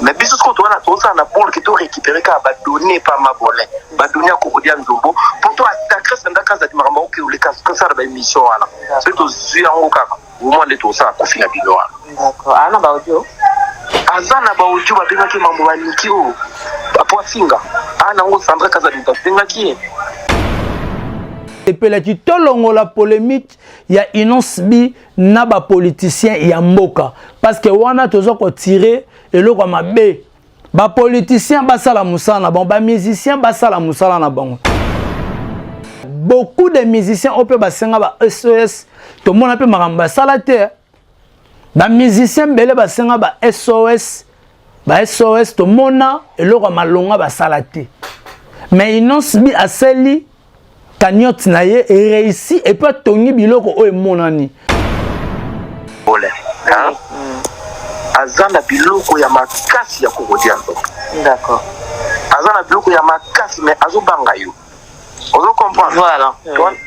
Mais biso sikoyo towana tozosala na boule ke to récupérer kaka badonnées pa mabolin, badonnées ya Kokodia Nzombo, mpo to attaquer Sandra Kazadi. Makambo oke oleka tosala baémission wana, soki tozwi yango kaka omwa nde tosala kofi na bino wana. D'accord, ana baaudio. Aza na baaudio, babengaki mambo baniki oyo po afinga aa nango Sandra Kazadi, moto abengaki ye. Epelaki tolongola polémique ya Innoss'B na bapoliticien ya mboka, parce que wana toza kotirer eloko ya mabe. Bapoliticien basala mosala na bango, bamusicien basala mosala na bango. Beaucoup de musiciens oyo mpe basenga ba SOS, tomona mpe makambo basala te. Bamusicien ebele basenga ba SOS, ba SOS, tomona eloko ya malonga basala te. Mais Innoss'B asali cagnotte na ye, eréussi, et puis atongi biloko oyo emonani. Ole aza na biloko ya makasi ya Kokodia Nzombo. Aza na biloko ya makasi, mais azobanga yo, ozo comprendre? Voilà.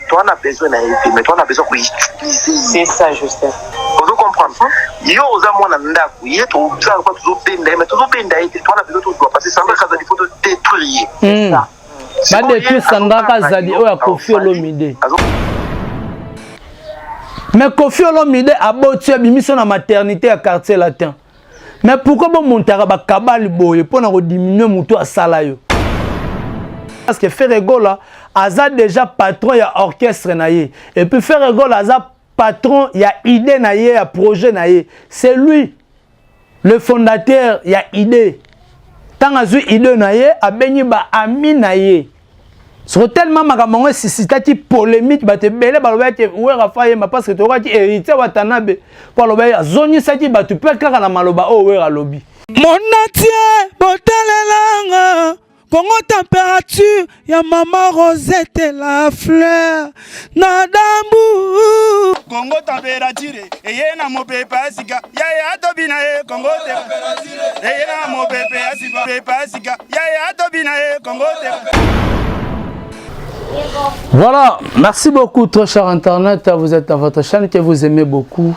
Toa na besoin na ye te, mais toa na besoin koutiliser. C'est ça, Justin. Ozo comprendre? Yo oza mwana ndako, ye tozala kwa tozobenda ye, mais tozobenda ye te. Toa na besoin tozwa, parce que Sandra Kazadi, faut todétruire ye. Badétruire Sandra Kazadi oyo ya Kofi Olomide. Mais Kofi Olomide aboti, abimiso na maternité ya Quartier Latin. Mais pourquoi bomontaka bakabali boye mpona kodiminuer motu asala yo? Parce que Ferre Gola aza déjà patron ya orchestre na ye, et puis Ferre Gola aza patron ya idée na ye, ya projet na ye. C'est lui le fondateur ya idée. Ntango azwi idée na ye, abengi baami na ye. Soko tellement makambo yango esuscitaki polémique, bato ebele balobaki ete Wera fa yemba, parce que toyokaki Héritier Watanabe mpo alobaki, azongisaki bato mpe kaka na maloba oyo Wera alobi. Monatie botalelanga Kongo Température ya mama Rosette la fleur na dambu. Kongo Température eye na mopepe ya sika, yaya atobi na ye. Kongo eye na mopepe ya sika, pepe ya sika, yaya atobi na ye. Kongo te. Voilà, merci beaucoup, très cher internaute. Vous êtes dans votre chaîne que vous aimez beaucoup,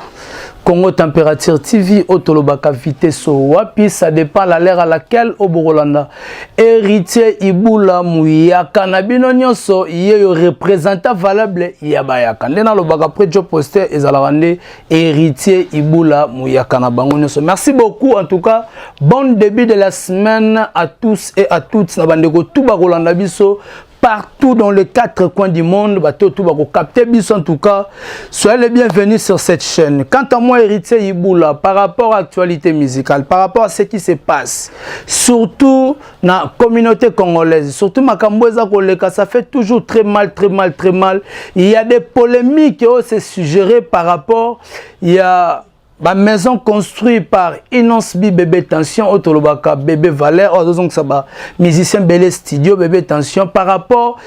Congo Température TV, Otolobaka vitesse wapi, ça dépend la l'heure à laquelle obolanda. Héritier Ibula Muyaka na bino nyonso, ye yo représentant valable ya bayaka. Nde nalobaka près job poster ezalaka nde Héritier Ibula Muyaka na bango nyonso. Merci beaucoup en tout cas. Bon début de la semaine à tous et à toutes na bandeko tout bakolanda biso partout dans les quatre coins du monde, bato tout bako capter biso. En tout cas, soyez les bienvenus sur cette chaîne. Quant à moi, Héritier Iboula, par rapport à l'actualité musicale, par rapport à ce qui se passe, surtout dans la communauté congolaise, surtout makambo eza koleka, ça fait toujours très mal, très mal, très mal. Il y a des polémiques qui ont se suggéré par rapport, il y a ba maison construite par Innoss'B, Bébé Tension, otolobaka Bébé Valère, oyo azozongisa ba musicien bele studio, Bébé Tension, par rapport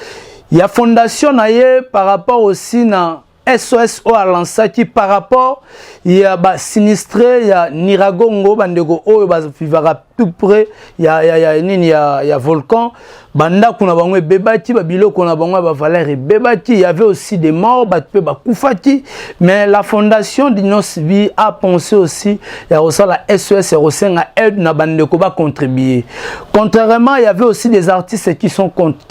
ya fondation na ye, par rapport aussi na SOS oyo alansaki par rapport ya basinistré ya Nyiragongo, bandeko oyo bavivaka tout près ya nini ya volcan. Bandako na bango ebebaki, babiloko na bango ya bavaleur ebebaki. Il y avait aussi des morts, bato mpe bakufaki. Mais la fondation d'Innoss'B a pensé aussi ya kosala SOS, ya kosenga aide na bandeko bacontribuer. Contrairement, il y avait aussi des artistes qui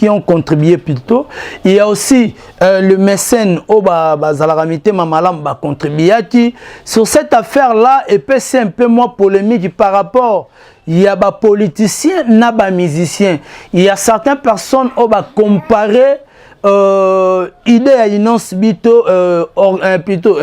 ont contribué plutôt. Il y a aussi le mécène oyo bazalaka mitema malamu, bacontribuaki sur cette affaire là. Epesi un peu moins polémique par rapport, il y a ba politiciens na ba musiciens. Il y a certaines personnes oyo ba comparer idée ya Innoss'B to plutôt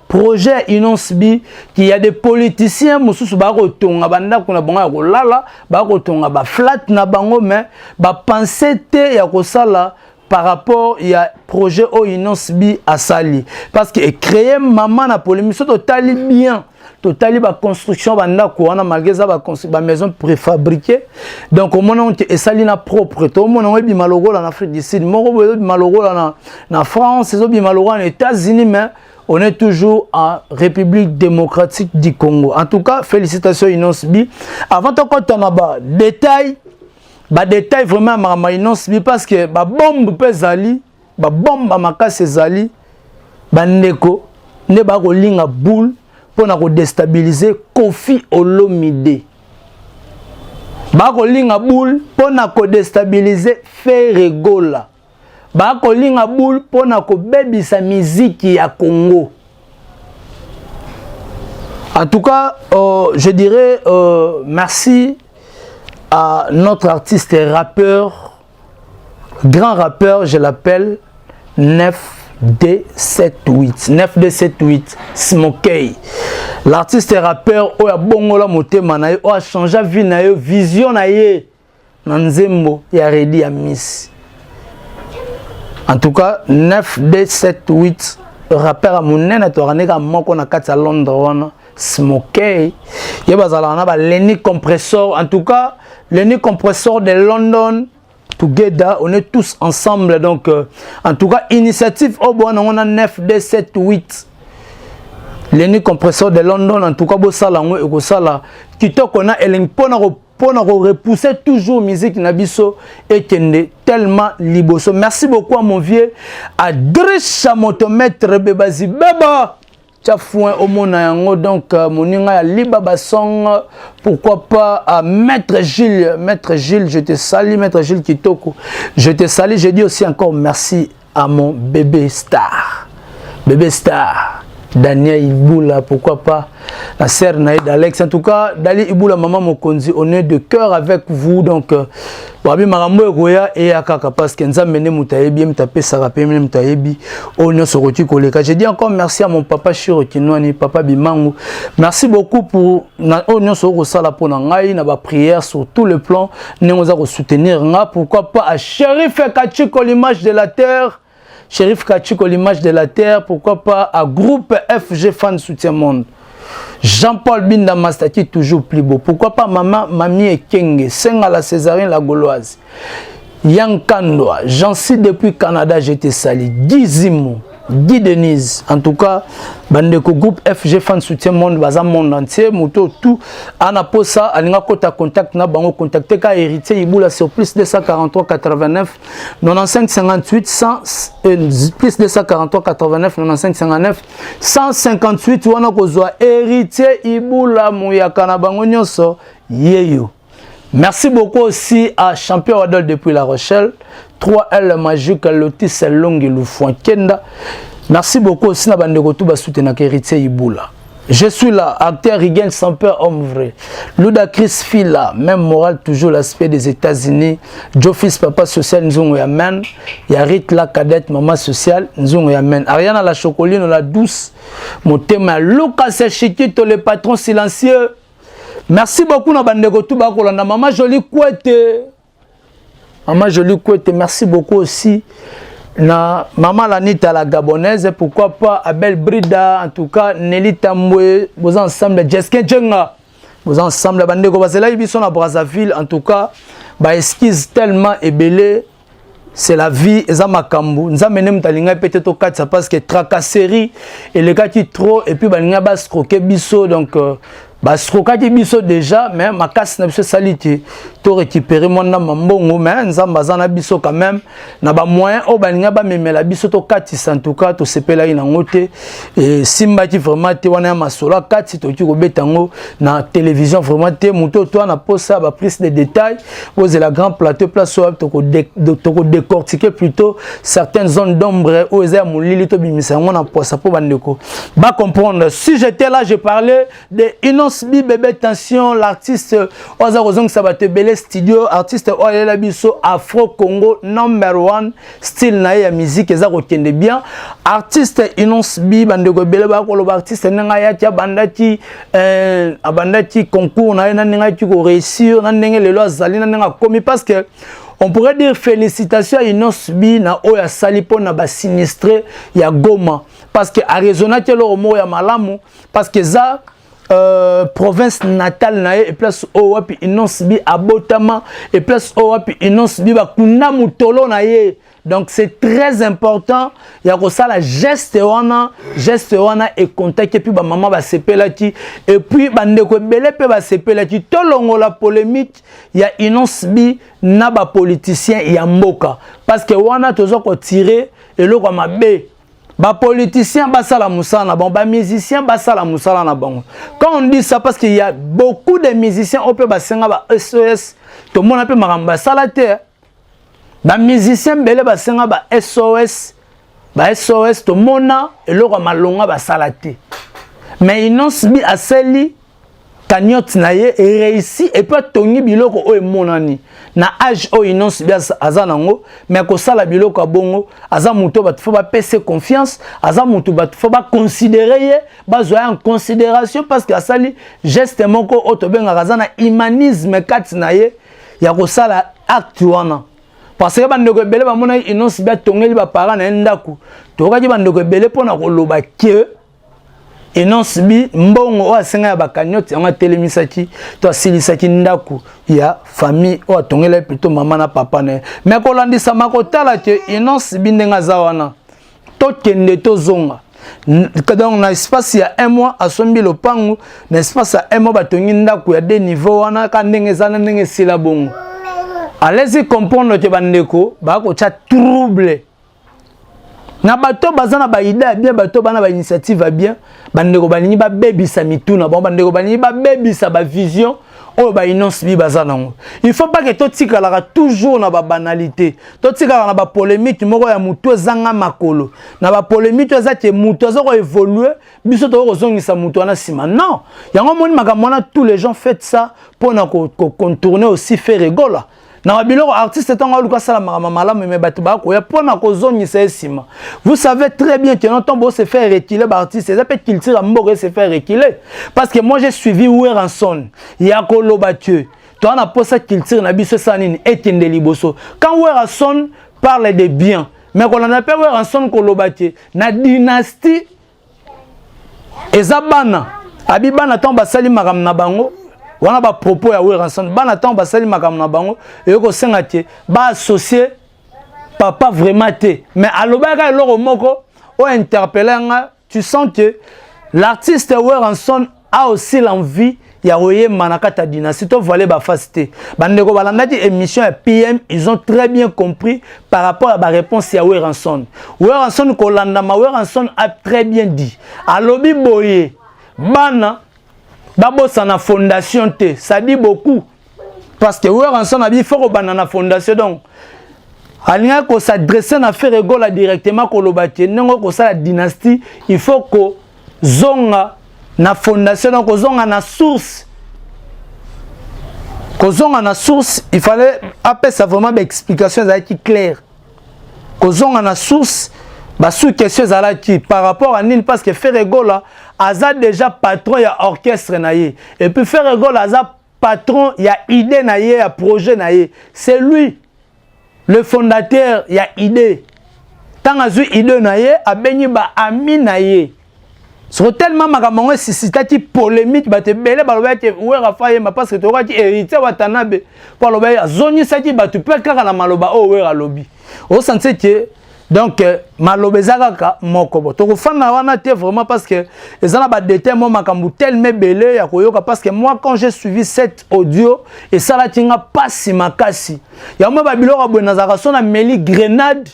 projet Innoss'B, qu'il y a des politiciens mosusu bakotonga bandako na bango ya kolala, bakotonga baflat na bango, mais bapense te ya kosala par rapport ya projet oyo Innoss'B asali, parce que ecréer mama na polémique. So totali bien, totali baconstruction bandako wana, malgré eza bamaison préfabriqué, donc omona ngo esali na propre. Tomona ngo ebima lokola na Afrique du Sud moko boye, ezobima lokola na France, ezobima lokola na États-Unis, mais on est toujours en République démocratique du Congo. En tout cas, félicitations Innoss'B. Avant tokota na badétail, badétail vraiment makambo ya Innoss'B, parce que babombe mpe ezali, babombe makasi ezali, bandeko nde bakolinga boule mpona kodéstabiliser Kofi Olomide. Bakolinga boule mpo na kodestabilize Ferre Gola. Bakolinga boule mpo na kobebisa miziki ya Congo. En tout cas, je dirais merci à notre artiste et rappeur, grand rappeur, je l'appelle 9D78. 9D78, Smokey. L'artiste et rappeur oyo abongola motema na ye, oyo achangea vie na ye, vision na ye na nzembo ya Redi ya Miss. En tout cas, 9D78 rappeur ya monene toakaneka moko na kati ya Londres wana, Smokey. Ye bazalaka na ba Lenny Compressor. En tout cas, Lenny Compressor de London, together, on est tous ensemble. Donc en tout cas, initiative oyo bwana on a 9D78 Lenny Compressor de London, en tout cas bosala yango, ekosala kitoko na elengi mpona korepousser toujours musique na biso ekende tellement liboso. Merci beaucoup à mon vieux Adrisha Motomètre Bebazi Beba tia foin omona yango. Donc moninga ya Liba Basong, pourquoi pas à Maître Gilles. Maître Gilles, je te salue. Maître Gilles Kitoko, je te salue. Je dis aussi encore merci à mon bébé star, bébé star Daniel Iboula, pourquoi pas la sœur Naïd Alex. En tout cas, Dali Iboula, maman Mokonzi, on est de cœur avec vous. Donc, wabi makambo ekoya eya kaka parce que Nzambe nde moto ayebi, ye moto apesaka pe nde moto ayebi oyo nyonso okoki koleka. Je dis encore merci à mon papa Shiro Kinwani, papa Bimangu. Merci beaucoup pour na oyo nyonso okosala mpo na ngai na baprière sur tout le plan, ndenge oza kosoutenir nga. Pourquoi pas à Shérif Kachiko, l'image de la terre. Shérif Kachiko, l'image de la terre. Pourquoi pas à groupe FG Fan Soutien Monde, Jean-Paul Binda Mastaki, toujours plus beau. Pourquoi pas maman Mamie Ekenge, Senga la Césarine la Gauloise, Yang Kandwa, Jancy depuis Canada, je te salue. Guy Zimo, Guy Denise. En tout cas, bandeko groupe FG Fan Soutien Monde, baza monde entier, moto tout, ana posa, alinga kota contact na bango, contacter ka Héritier Iboula sur plus 243 89 95 58 100, plus 243 89 95 59 158. Wana kozwa Héritier Ibula, muyaka na bango nyonso yeyo. Merci beaucoup aussi à Champion Wadol depuis La Rochelle, 3L Magique Lotis Longi Lufouan Kenda. Merci beaucoup aussi na bandeko tout basoutenaka Héritier Ibula. Je suis là, acteur Rigen sans peur, homme vrai. Luda Chris Fila, même moral, toujours l'aspect des États-Unis. Joe Fils, papa social, Nzongo Yamen. Yarit la cadette, maman sociale, Nzongo Yamen. Ariana la chocoline, la douce. Motema, Lucas Chiquito, le patron silencieux. Merci beaucoup na bandeko tout bakolanda. Maman Jolie Kouete. Maman Jolie Kouete, merci beaucoup aussi. Na maman Lanita la Gabonaise, pourquoi pas Abel Brida, en tout cas Nelly Tambwe, vous ensemble, Jeskin Djenga, vous ensemble, bandeko bazela biso na Brazzaville, en tout cas, ba excuse tellement ebele, c'est la vie, eza makambo Nzambe nde moto alingai pe te tokatisa parce que tracasserie elekaki trop et puis balingai bascroquer biso. Donc bascroquaki biso déjà, mais makasi na biso esali te to récupérer mwa ndamba mbongo, mais Nzambe aza na biso quand même na bamoyen oyo balingai bamemela biso tokatisa. En tout cas, tosepelaki nango te, esimbaki vraiment te. Wana ya masolo akati, tokoki kobeta yango na télévision vraiment te. Moto oyo toa na posa baprise de détail, bozela grand plateau, place oyo tokodécortiquer plutôt certaines zones d'ombre oyo eza ya molili, tobimisa yango na poisa mpo bandeko bacomprendre. Si j'étais là, je parlais de Innoss'B, bébé tension, l'artiste oyo aza kozongisa bato ebele studio, artiste oyo alela biso Afro Congo number one, style na ye ya musique eza kokende bien. Artiste Innoss'B, bandeko ebele bakoloba artiste ndenge ayaki, abandaki concours na ye, na ndenge ayaki koréussir, na ndenge lelo azali, na ndenge akomi, parce que on pourrait dire félicitations à Innoss'B na oyo asali mpona basinistré ya Goma, parce que araisonnaki eloko moko ya malamu, parce que eza province natale na ye, eplace oyo wapi Innoss'B abotama, eplace oyo wapi Innoss'B bakunda motolo na ye. Donc c'est très important ya kosala geste wana. Geste wana ekontaki et puis bamama basepelaki et puis bandeko ebele mpe basepelaki. Tolongola polémique ya Innoss'B na bapoliticien ya mboka, parce que wana toza kotire eloko ya mabe. Bapoliticien basala mosala na bango, bamusicien basala mosala na bango. Quand on dit ça, parce qu'il y a beaucoup de musiciens oyo mpe basenga ba SOS, tomona mpe makambo basala te. Bamusicien ebele basenga ba SOS, ba SOS, tomona eloko ya malonga basala te. Mais Innoss'B asali cagnotte na ye, eréussi, et puis atongi biloko oyo emonani na age oyo Innoss'B aza nango. Mais kosala biloko ya bongo, aza moto bato faut bapesa confiance, aza moto bato faut baconsidérer ye, bazwa ye en considération, parce que asali geste moko oyo tobengaka aza na humanisme kati na ye ya kosala acte wana. Parce que bandeko ebele bamonaki Innoss'B atongeli baparent na ye ndako. Tokokaki bandeko ebele mpona koloba ke Innoss'B, mbongo oyo asenga ya bacagnotte, yango atelemisaki to asilisaki ndako ya famille oyo atongelaki, plutôt mama na papa na ye. Mais kolandisama, kotala ke Innoss'B ndenge aza wana, tokende tozonga, donc na espace ya un mois asombi lopangu, na espace ya un mois batongi ndako ya deux niveau wana. Ka ndenge eza na ndenge esila bongo, allez comprendre ke bandeko bakotya trouble na bato baza na baidée ya bien, bato bana bainitiative ya bien. Bandeko balingi babebisa mituna bango, bandeko balingi babebisa bavision oyo baInnoss'B baza nango. Il faut pas ke totikalaka toujours na babanalité, totikalaka na bapolémique moko ya motu ezanga makolo, na bapolémique oyo eza ke motu aza koévoluer, biso tokoki kozongisa motu wana nsima. Non, yango moni makambo wana, tous les gens faites ça mpona kocontourner aussi Ferre Gola na babiloko. Artiste ntango aluka asala makambo malamu, me bato bakoya mpona kozongisa ye nsima. Vous savez très bien que ntango bose faire reculer baartiste, eza mpe culture ya mboka ese faire reculer. Parce que moi, j'ai suivi Werrason ya koloba ke toza na posa culture na biso esala nini, ekende liboso. Quand Werrason parle de bien, mais kolanda mpe Werrason koloba ke na dynastie eza bana abi bana, ntango basali makambo na bango wana, bapropos ya Werrason, bana ntango basali makambo na bango, eyoki kosenga te baassocier papa vraiment te. Mais alobaki eloko moko oyo interpellé nga: tu sens que l'artiste Werrason a aussi l'envie ya koyemba na kati ya dynastie. Tovoile bafasi te. Bandeko balandaki émission ya PM, ils ont très bien compris par rapport à baréponse ya Werrason. Werrason, kolandama, Werrason a très bien dit, alobi boye: bana babosana fondation te. Ça dit beaucoup, parce que Werrason abi faut kobanda na fondation. Donc alingaki kos'adresser na Ferre Gola directement, koloba te ndenge kosala dynastie, il faut kozonga na fondation, donc kozonga na source. Kozonga na source, il fallait apesa vraiment baexplication ezalaki claire. Kozonga na source, basous question ezalaki par rapport à nini? Parce que Ferre Gola aza déjà patron ya orchestre na ye, et puis Ferre Gola aza patron ya idée na ye, ya projet na ye. C'est lui le fondateur ya idée. Ntango azwi idée na ye, abengi baami na ye. Soko tellement makambo yango esuscitaki polémique, bato ebele balobaki Wera fa yemba, parce que toyokaki Héritier Watanabe mpo alobaki, azongisaki bato mpe kaka na maloba oyo Wera alobi. Osentir ke donc maloba eza kaka moko. Bo tokofanda wana te vraiment, parce que eza na badétail mo, makambo tellement ebele ya koyoka. Parce que moi, quand j'ai suivi cette audio, esalaki nga mpasi makasi. Yango babiloko ya boye, nazalaka so na meli grenade,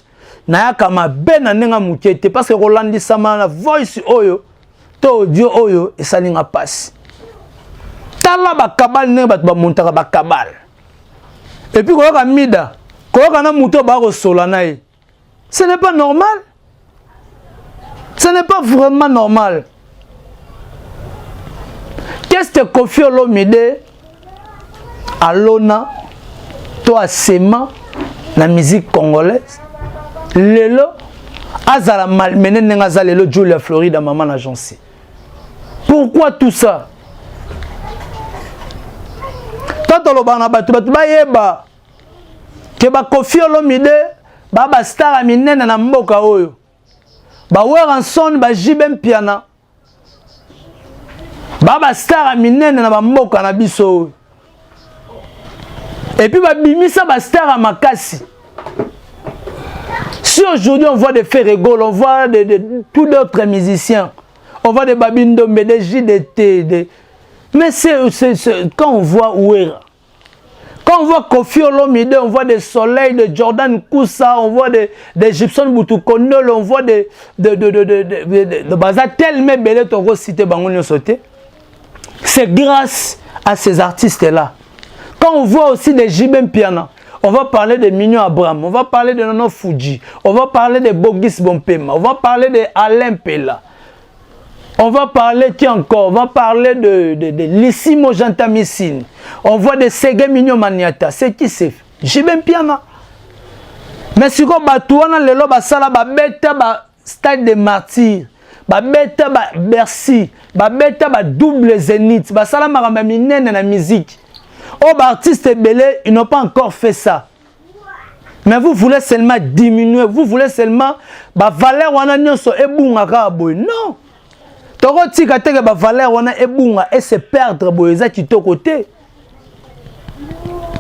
nayaka mabe na ndenge moke te, parce que kolandisama na voice oyo to audio oyo esali nga mpasi. Tala bakabale, ndenge bato bamontaka bakabale, et puis koyoka mida, koyoka na moto oyo bakosola na ye, ce n'est pas normal, ce n'est pas vraiment normal. Qu'est-ce que Koffi Olomide alona to asema na musique congolaise lelo azala malmené ndenge aza lelo? Julia Florida, mama na Jansi, pourquoi tout ça? To tolobaka na bato, bato bayeba ke baKoffi Olomide ba bastar ya minene na mboka oyo, baWerrason, baJB Mpiana, ba bastar ya minene na bamboka na biso oyo, et puis babimisa bastar ya makasi. Si aujourd'hui on voit des Ferre Gola, on voit tout d'autres musiciens, on voit des Babi Ndombe, des JDT, des... mais c'est quand on voit Wera, quand Quand on voit Koffi Olomide, on voit des Soleils de Jordan Koussa, on voit des, des Gibson Boutoukondol, on voit des de de de de de, de, de baza tellement belé toko cité bango nyonso te. C'est grâce à ces artistes-là. Quand on voit aussi des JB Mpiana, on va parler de Mignon Abraham, on va parler de Nono Fuji, on va parler de Bogis Bompema, on va parler de Alain Pella. On va parler qui encore On va parler de, de, de Lissimo Jantamissine. On voit de Sege Mignon Maniata. C'est qui c'est JB Mpiana. Mais sikoyo bato wana lelo basala babeta ba stade de martyr babeta ba bercy babeta ba double zénith basala makambo ya minene na musique oyo baartiste ebele ils n'ont pas encore fait ça mais vous voulez seulement diminuer vous voulez seulement bavaleur wana nyonso ebunga kaka boye non tokotika teke bavaleur wana ebunga ese perdre boye eza kitoko te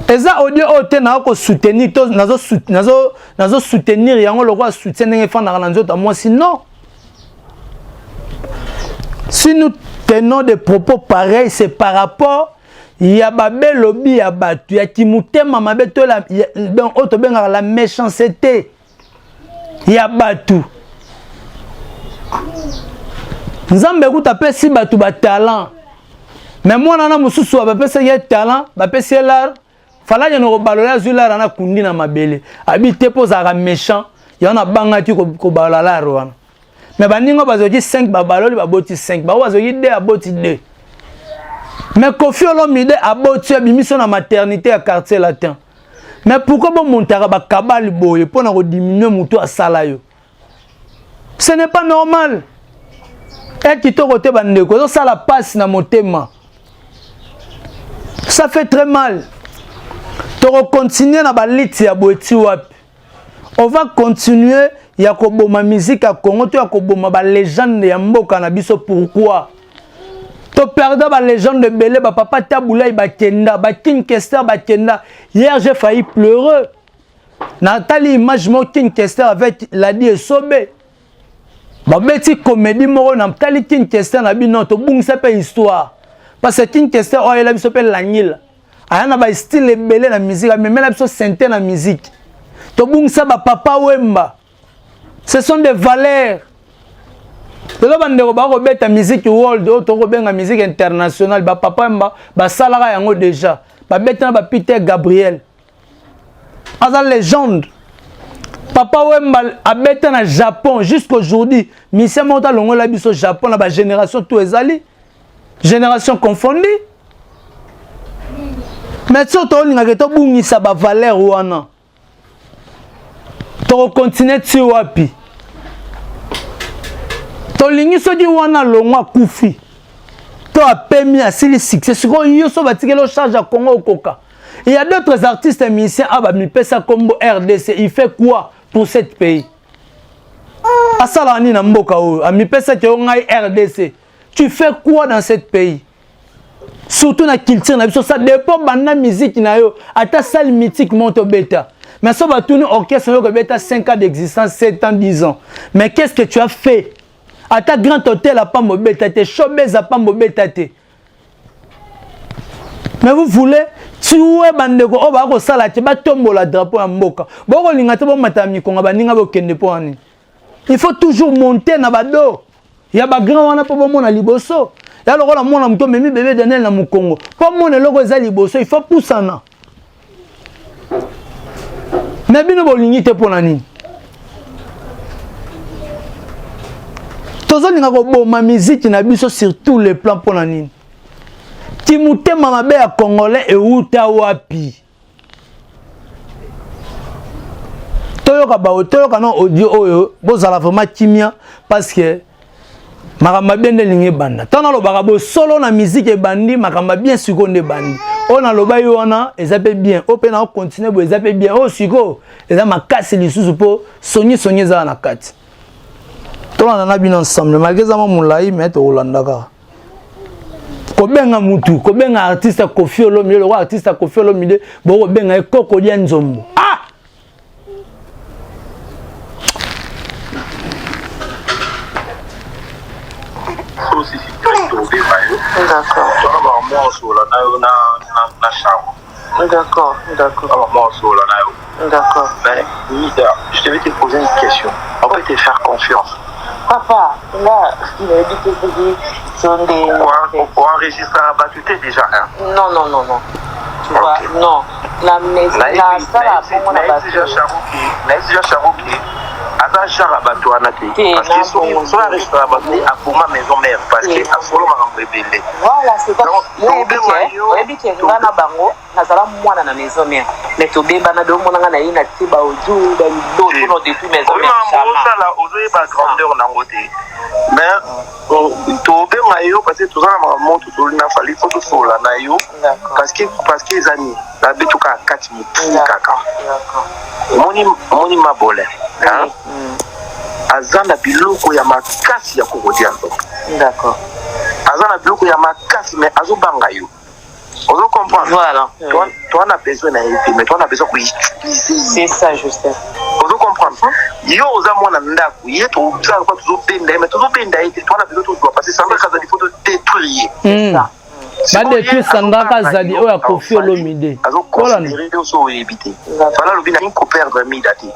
eza audio oyo te naza kosoutenir to nazo soutenir yango lokola soutien ndenge efandaka na nzoto ya mwasi non si nous tenons des propos pareils c'est par rapport ya babelobi ya bato ya kimutema mabe to donc oyo tobengaka la méchanceté ya bato nzambe kuta apesi bato batalent me mwana na mosusu bapesaki ye talent bapesi ye lar falaki na kobalola azwi lar wana akundi na mabele abi te mpo ozalaka méchant yango nabangaki kobalola lar wana me baninga bazwaki 5 babaloli baboti 5 bango bazwaki 2 aboti 2 mais Koffi Olomide aboti abimisi na maternité ya quartier latin mais pourquoi bomontaka bakabali boye mpo na kodiminue motu asala yo ce n'est pas normal e kitoko te bandeko ezosala mpasi na motema ça fait très mal tokokontinue na baliti ya boye ti wapi on va continuer ya koboma musique ya Congo to ya koboma ba legende ya mboka na biso pourquoi to perda ba legende ebele ba papa Tabulay bakenda ba King Kester bakenda hier j'ai failli pleurer natali image moko King Kester avec Ladi Esobe babeti comédie moko na tali King Kester na bino tobungisa mpe histoire parce que King Kester oyo ayela biso mpe langila aya na ba style ebele na musique amemela biso synthé na musique tobungisa ba papa wemba ce sont des valeurs lelo bandeko bakobeta musique world oyo tokobenga musique internationale bapapa wemba basalaka yango déjà babeta na ba peter gabriel aza légende papa wemba abeta na japon jusqu'aujourd'hui misien moko talongola biso japon na bagénération tout ezali génération confondue mais soki tolingaka tobungisa bavaleur wana tokokontinue ti wapi tolingi soki wana longwa akufi to apemi asili succès sikoyo yo so batikeli o charge ya congo okoka il y a d'autres artistes musiciens awa bamipesa kombo rdc il fait quoi pour cette pays asalaka nini na mboka oyo amipesaki yo ngai rdc tu fais quoi dans cette pays surtout na culture na biso ça dépend banda musique na yo ata salle mythique moko tobeta mais so batuni orchestre oyo kobeta 5 ans d'existence 7 ans 10 ans mais qu'est ce que tu as fait ata grand hôtel apamba obeta te showbase apamba obeta te mais vous voulez tuer bandeko oyo bakosala te batombola drapeau ya mboka bokolinga te bomata mikonga baninga bokende mpo wani il faut toujours monter na bado ya bagrand wana mpo bomona liboso ya lokola mwana moto omemi bebe daniel na mokongo mpo omona eloko eza liboso il faut pusana me bino bolingi te mpo na nini tozolinga koboma miziki na biso sur tous les plans mpo na nini kimotema mabe ya congolais euta wapi toyoka ba toyoka no audio oyo bozala vraiment kimia parce que makambo mabe nde elingi ebanda ntango nalobaka bosolo na miziki ebandi makambo ya bien sikoyo nde ebandi oyo naloba ye wana eza mpe bien oyo mpe nao continue boye eza mpe bien oyo sikoyo eza makasi lisusu mpo songi songi ezala na kati tolanda na bino ensemble malgre eza mwa molai me tokolanda kaka kobenga mutu kobenga artiste ya Koffi Olomide lokola artiste ya Koffi Olomide bokobenga ye koko dia nzombo ah D'accord. D'accord, d'accord. Alors, moi, solo na yo. D'accord. Mais, Mida, je devais te poser une question. On peut te faire confiance. Papa, là, nayebi te soki sonde. Oenregistraka bato te déjà, hein? Non, non, non, non. Tu vois, Ok. non. Na nasala bongo na bato. Nayebi déjà Charoki aza genre ya bato wana te, Te, parce que na soki bongo soki te. enregistraka bato te, aboma maison mère, parce que Te. asolo makambo ebele. Voilà, c'est ça. Donc, Yo oyebi tobenga ke, yo, oyebi ke nga na bango nazala mwana na maison mère. Mais tobebana, domona nga na ye na tie baaudio balido Te. tono depuis maison Oyo mère makambo jamais. osala, ozoyeba grandeur nango te, mais tobenga yo parce que toza na makambo moko tozoli na Fally, faut tosola na yo. Parce que eza nini, babeto kaka kati motu kaka. Omoni Mabole, hein? Aza na biloko ya makasi ya kokodia nzoto. Aza na biloko ya makasi, mais azobanga yo, ozo comprendre? Voilà. Toa na besoin na ye te, mais toa na besoin koutiliser. C'est ça, Justin. Ozo comprendre? Yo oza mwana ndako, ye tozala kwa tozobenda ye, mais tozobenda ye te. Toa na besoin tozwa, parce que Sandra Kazadi, faut todétruire ye. C'est ça. Badétruire Sandra Kazadi oyo ya Kofi Olomide. Azoconsidérer yo so oyebi te. Fala alobi nalingi koperdre Mida te.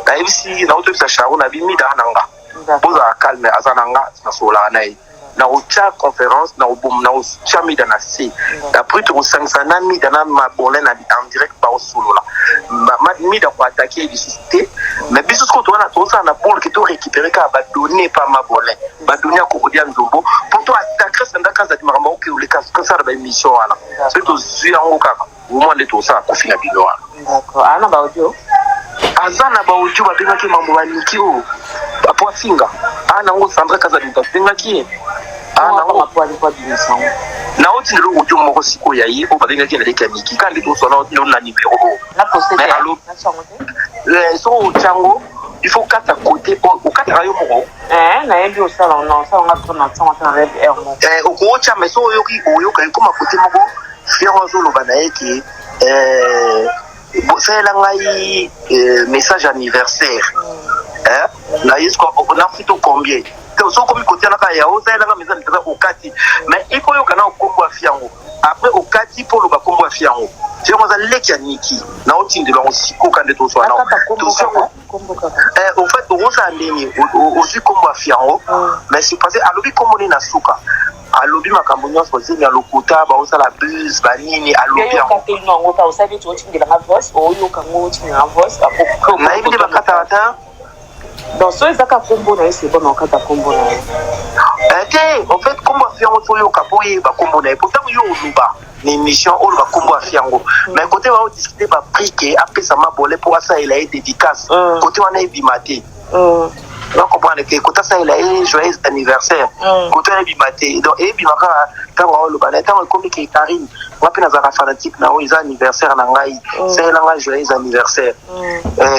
Nayebisi, naotoyebisa Charo na bi Mida na nga, bozala calme, aza na nga, nasololaka na ye, nakotia conférence, nakotia Mida na se. Après tokosangisa na Mida na Mabolin na en direct, baosolola. Mida koattaquer ye lisusu te, mais biso sikoyo towana tozosala na pole ke torécupérer kaka badonnées pa Mabolin, badonnées ya Kokodia Nzombo, mpo to attaquer Sandra Kazadi. Makambo okeoleka kosala baémission wana, soki tozwi yango kaka omoi nde tosala kofi na bino wana. D'accord. Ah, na baaudio. Aza na baaudio, babengaki mambo baniki oyo apo afinga aa nango Sandra Kazadi, moto abengaki ye aa nango. Naotindela audio moko sikoyo ya ye oyo babengaki na leki ya Miki kaka nde tosona otindelo na numero oyo. Na poste. Mais soki otyango, il faut kata côté okataka yo moko. Nayebi osala na osala nga to na ntango te na nayebi heure moko. Okotya, mais soki oyoki, oyoka ekoma côté moko fier azoloba na ye ke bosalela ngai message anniversaire na ye, nafuto combien. Soki okomi kotia naka ya osalelanga message anniversaire, okati, mais il faut oyoka na okombo afi yango. Après okati mpo oloba kombo afi yango, yango aza leki ya Niki. Na otindela yango sikoka nde tozwa nao. Au fait, okozala ndeni ozwi kombo afi yango, mais c'est parce alobi kombo nini na suka, alobi makambo nyonso zemi ya lokuta, baosala buse banini, alobi yango. Osali neti otindelanga voice, oyoka ngo, otindelanga voice. Nayebi nde bakataka ta. Donc so ezaka kombo na ye, c'est bon, okata kombo na ye. Te, en fait kombo afi yango, so oyoka mpo oyeba kombo na ye, po ntango yo oloba na émission, oloba kombo afi yango, mais côté baodiscuter baprix ke apesa Mabole mpo asalela ye dédicace, côté wana ebima te. Na comprendre ke côté asalela ye joyeux anniversaire, côté wana ebima te. Donc ebima kaka ntango aoloba na ye, ntango ekomi ke Karine, nga mpe nazalaka fanatique na oyo, eza anniversaire na ngai, salela ngai joyeux anniversaire.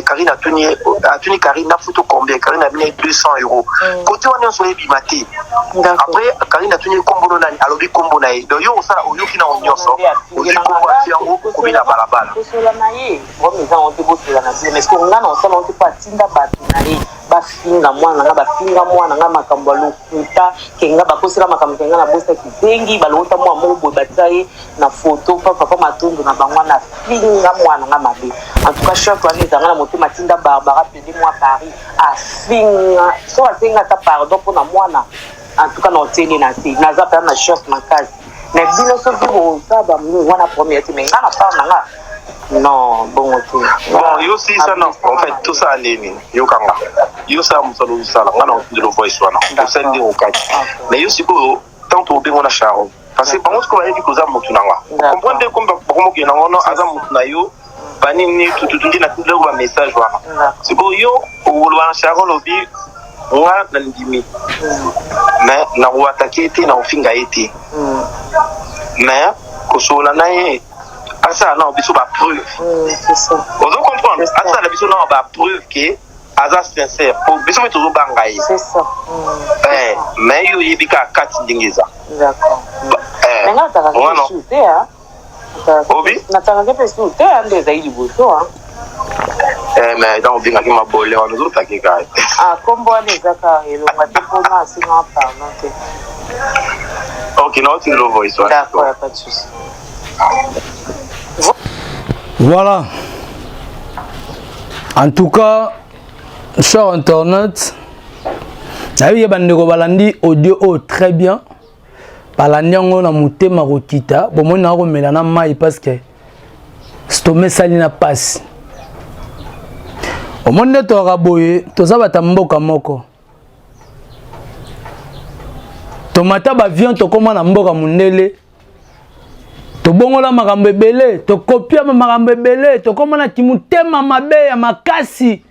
Karine atuni, atuni Karine nafuto combien, Karine abini 200 euros. Côté wana nyonso oyebima te. Après Karine atuni kombo no nani, alobi kombo na ye. Donc yo osala, oyoki nango nyonso, ozwi kombo afi yango, okomi na balabala. Kosola na ye, problème eza yango te. Bosola na bino, mais ce nga na osala ngo te, mpo atinda bato na ye bafinga mwana nga, bafinga mwana nga makambo ya lokuta, kenga bakosela makambo, kenga na bosaki zengi, balokota mwana moko boye, batia ye na foto pa papa Matondo na bango wana, afinga mwana nga mabe. En tout cas, choc wana ezanga na motema. Atinda Barbara pede mwa Paris, afinga. So asenga ata pardon mpona mwana, en tout cas na otieli na te, naza mpenza na choc makasi. Mais bino soki bosala bamingi wana, première te, mais nga na part na nga, non, bongo te. Bon, yo silisa na, en fait tosala ndeni, yokanga, yo sala mosala ozosala, nga na otindela voice wana, osali nde okati. Mais yo sikoyo, tant tobengo na Charon, parce que bango sikoyo bayebi koza motu na nga, comprendre comme bakomokende nango, no aza motu na yo, banini tututu nde natindela bamessage wana. Sikoyo yo okoloba na Charon, lobi nga na ndimi, mais nakoattaquer ye te, na kofinga ye te, mais kosolola na ye, asala nao biso bapreuve, ozo comprendre? Asala biso nao bapreuve ke aza sincère, po biso mpe tozobanga ye. Mais yo oyebi kaka kati ndenge eza. Obi Natalaki mpe su te, nde ezali liboso. Mais ntango obengaki Mabole wana, ozotake kaka. Ah, kombo wana eza kaka elonga te, mpona asenga pardon te. Ok, naotindela voice wana. D'accord, ya pas de souci. Voilà. En tout cas, cher internet, nayebi ye bandeko balandi audio oyo très bien balandi yango na motema kokita bomoni na komela na mai parce que stoma esali na pasi omoni nde toyaka boye toza bata mboka moko tomata baavion tokóma na mboka mondele tobongola makambo ebele tokopia makambo ebele tokóma na kimotema mabe ya makasi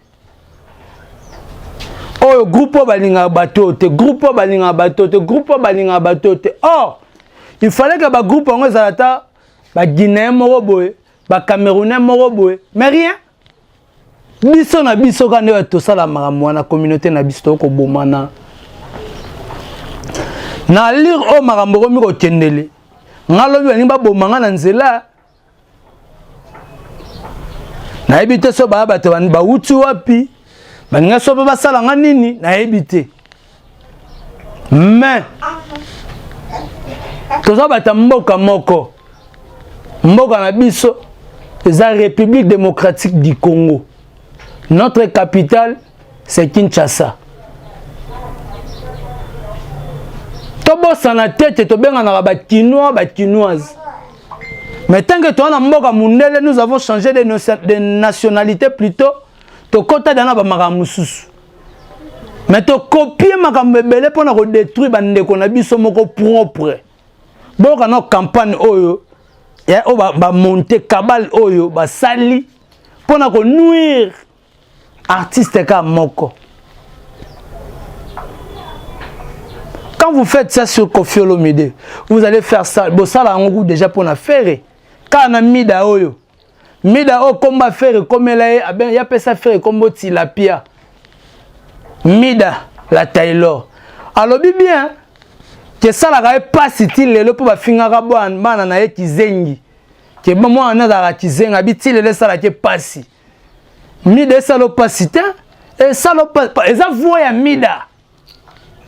oyo groupe oyo balingaka bato oyo te groupe oyo balingaka bato oyo te groupe oyo balingaka bato oyo te or il fallait que bagroupe yango ezala ata baguinéen moko boye bacamerounais moko boye mais rien biso na biso kaka nde tosala makambo wana communauté na biso tokobomana na lire oyo makambo ekomi kokendele nga lobi balingi baboma nga na nzela nayebi te so baya bato bawuti wapi balinga so mpe basala nga nini nayebi te mais toza bato ya mboka moko mboka na biso eza république démocratique du congo notre capitale c'est kinshasa tobosana te te tobenganaka bakinois bakinoise mais tant que toza na mboka mundele nous avons changé de, de nationalité plutôt tokota da na bamakambo mosusu mais tokopie makambo ebele mpo na kodétruire bandeko na biso moko propre boyoka na campagne oyo oyo bamonte kabale oyo basali mpo na konuire artiste kaka moko quand vous faites ça sur Koffi Olomide vous allez faire ça bosala yango déjà mpo na Ferre kaka na mida oyo mida oyo kombo Ferre ekomela ye ye apesa Ferre kombo tilapia mida la Taylor alobi bien kesalaka ye pasi ti lelo mpo bafingaka bana na ye kizengi ke mwana azalaka kizengi abi ti lelo esalaka ye pasi mida esala pasi te esala eza voix ya mida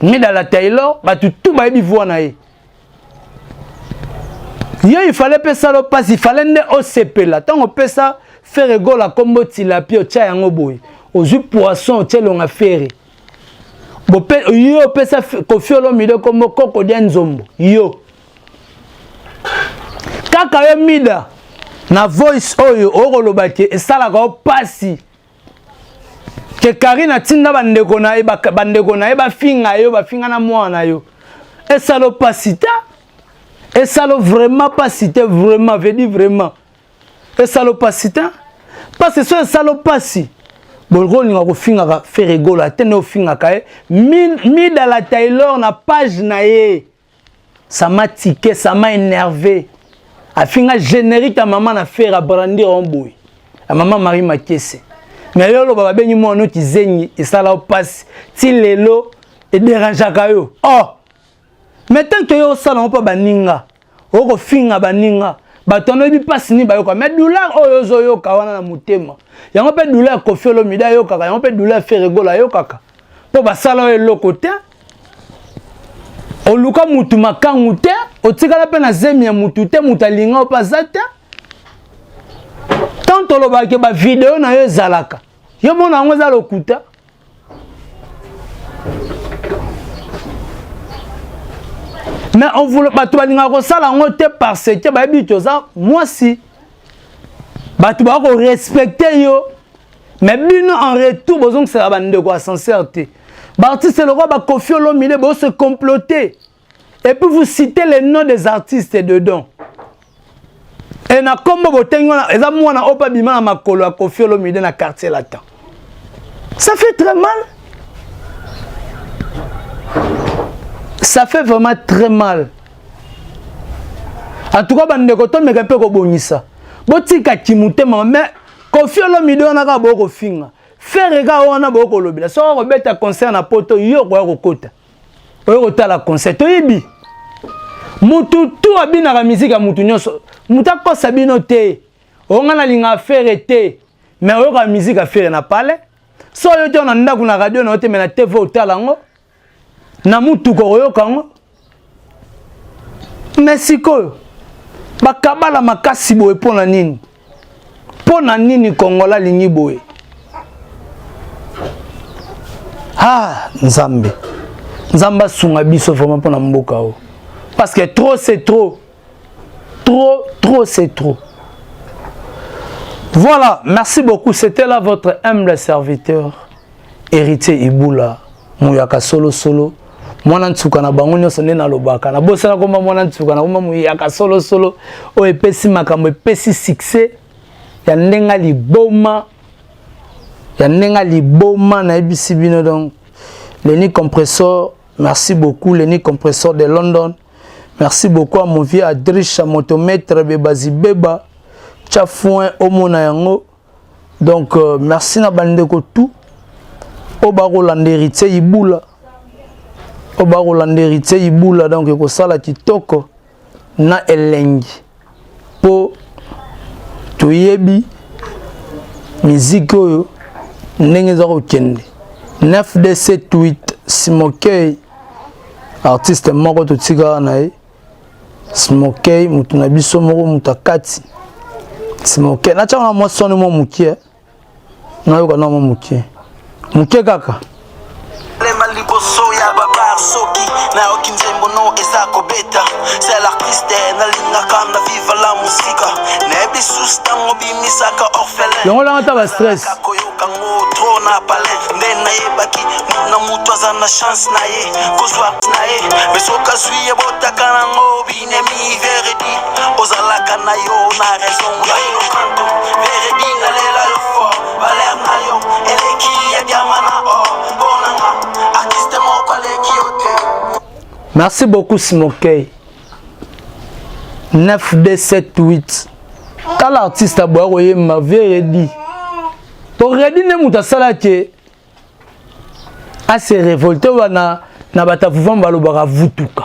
mida la Taylor bato tu bayebi voix na ye ye ifale mpe esala mpasi ifale nde osepela ntango opesa Ferre Gola nkombo tilapia otya yango boye ozwi poisson otya elonga Ferre yo opesa Koffi Olomide nkombo koko dia nzombo yo kaka yo mida na voice oyo okoloba ke esalaka yo mpasi ke Karine atinda bandeko na ye bandeko na ye bafinga yo bafinga na mwana na yo esala mpasi te esala vraiment mpasi te vraiment veut dire vraiment esala mpasi te parce so esala mpasi bokolinga kofingaka Ferre Gola te nde ofingaka ye Mida la Taylor na page na ye ça m'a tiqué ça m'a énervé afinga générique ya mama na Ferre abrandir yango boye ya mama Marie Makese mais yo oloba babengi mwana kizengi esala yo mpasi ti lelo ederangeaka yo oh mais tant que yo osala yango mpo baninga okofinga baninga bato wana oyebi mpasi nini bayoka mais douleur oyo ozoyoka wana na motema yango mpe douleur ya Koffi Olomide ayokaka yango mpe douleur ya Ferre Gola ayokaka mpo basala oyo eloko te oluka mutu makangu te otikala mpe na zemi ya mutu te mutu alinga yo mpe aza te tant tolobaka bavideo na yo ezalaka yo mona yango eza lokuta mais on voulait bato balingaka kosala yango te parce que bayebi toza mwasi bato baka korespecte yo mais bino en retour bozongisaka bandeko ascenseur te baartiste lokola baKoffi Olomide bose comploter et puis vous citez les noms des artistes dedans e na nkombo botengi wana eza mwana oyo mpe abima na makolo ya Koffi Olomide na Quartier Latin ça fait très mal ça fait vraiment très mal en tout cas bandeko tomeka mpe kobongisa botika kimutema mais Koffi Olomide wana kaka bokofinga Ferre kaka wana bokolobela soki akobeta concert na poto yo okoya kokota oyo kotala concert toyebi mutu tu abinaka miziki ya mutu nyonso mutu akosa bino te oyo ngai nalingaka Ferre te mais oyokaka miziki ya Ferre na pale so oyo te na ndako na radio na yo te mais na tv otala yango na mutuka okoyoka yango mais sikoyo bakabala makasi boye mpo na nini? Mpo na nini Congolais alingi boye? Ah, Nzambe. Nzambe asunga biso vraiment mpo na mboka oyo. Parce que trop c'est trop. Trop, trop c'est trop. Voilà, merci beaucoup. C'était là votre humble serviteur, Héritier Ibula, Mouyaka Solo Solo. mwana nsuka na bango nyonso nde nalobaka nabosana komba mwana nsuka nakoma moyaka solosolo oyo epesi makambo epesi succès ya ndenge liboma ya ndenge liboma nayebisi bino. Donc Lenny Compressor, merci beaucoup Lenny Compressor de London. Merci beaucoup à mon vieux Adrisha Motomètre Bebazi Beba Tchafoin omona yango. Donc merci na bandeko tout oyo bakolanda Héritier Ibula, oyo bakolanda Héritier Ibula. Donc ekosala kitoko na elengi mpo toyebi miziki oyo ndenge eza kokende. 9D78 Smokey, artiste moko totikaka na ye, Smokey motu na biso moko, moto akati Smokey. Natiaka na mwa soni mwa mokie, nayoka na mwa mokie mokie kaka. Lema liboso ya babar, soki nayoki nzembo no eza kobeta, c'est l'artiste nalingaka na viva la musika. Nayebi susu ntango bimisaka Orphelin. Longo ata ba stress. Koyoka ngo trop na palin nde nayebaki na moto aza na chance na ye kozwa na ye, mais soki azwi ebotaka nango binemi. Veredi, ozalaka na yo na raison. Ngai lokanto Veredi, nalela yo fort. Valeur na yo eleki ya diama na or. Mpo nanga artiste moko aleki yo te. Merci beaucoup Smokey 9278. Tala artiste aboya koyemba Veredi po Redi nde moto asalaki ase révolte wana na bato avuvan balobaka vutuka.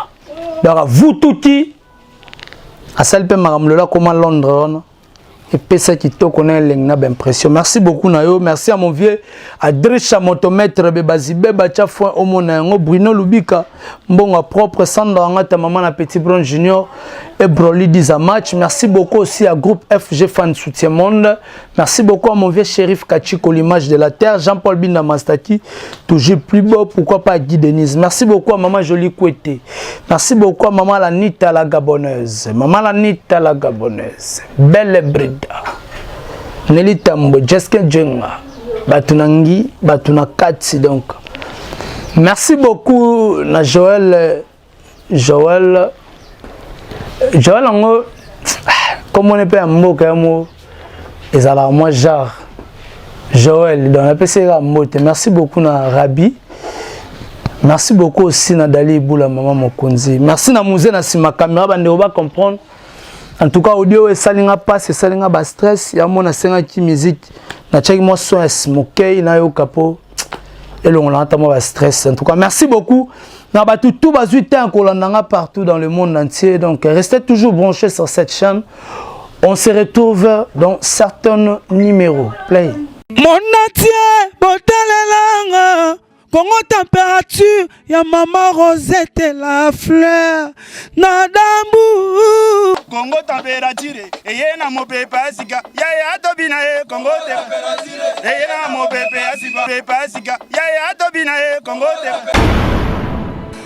Donc avutuki, asali mpe makambo. Lelo akoma Londres wana, epesa kitoko na elengi na baimpression. Merci beaucoup na yo. Merci à mon vieux Adrisha Motomètre Bebazibe Bacha Foin omona yango, Bruno Lubika mbongo propre, Sandra Angata, mama na Petit Bron Junior et Broly Diza Match. Merci beaucoup aussi à groupe FG Fan Soutien Monde. Merci beaucoup à mon vieux shérif Kachiko, l'image de la terre, Jean-Paul Binda Mastaki, toujours plus beau, pourquoi pas Guy Denise. Merci beaucoup à maman Jolie Kouete. Merci beaucoup à maman Lanita la Gabonaise. Maman Lanita la Gabonaise. Belle Brida. Nelly Tambo, Jessica Djenga. Batunangi, Batunakati donc. Merci beaucoup na Joël Joël Joël yango komona mpe ya mboka ya mo ezalaka mwa genre Joël. Donc napesi ye kaka mbote. Merci beaucoup na Rabi. Merci beaucoup aussi na Dali Ibula, mama mokonzi. Merci na Musée na nsima caméra. Bandeko bacomprendre, en tout cas audio esali nga passe, esali nga bastress ya mo. Nasengaki musique, natiaki mwa son ya Smokey, nayoka mpo elongolanga ata mwa bastress. En tout cas merci beaucoup na bato tout bazwi temps kolanda nga partout dans le monde entier. Donc restez toujours branchés sur cette chaîne. On se retrouve dans certains numéros. Play. Monatie botalelanga Kongo Température ya mama Rosette la fleur na dambu. Kongo Température eye na mopepe ya sika, yaya tobina ye. Kongo eye na mopepe ya sika, yaya tobina ye. Kongo te.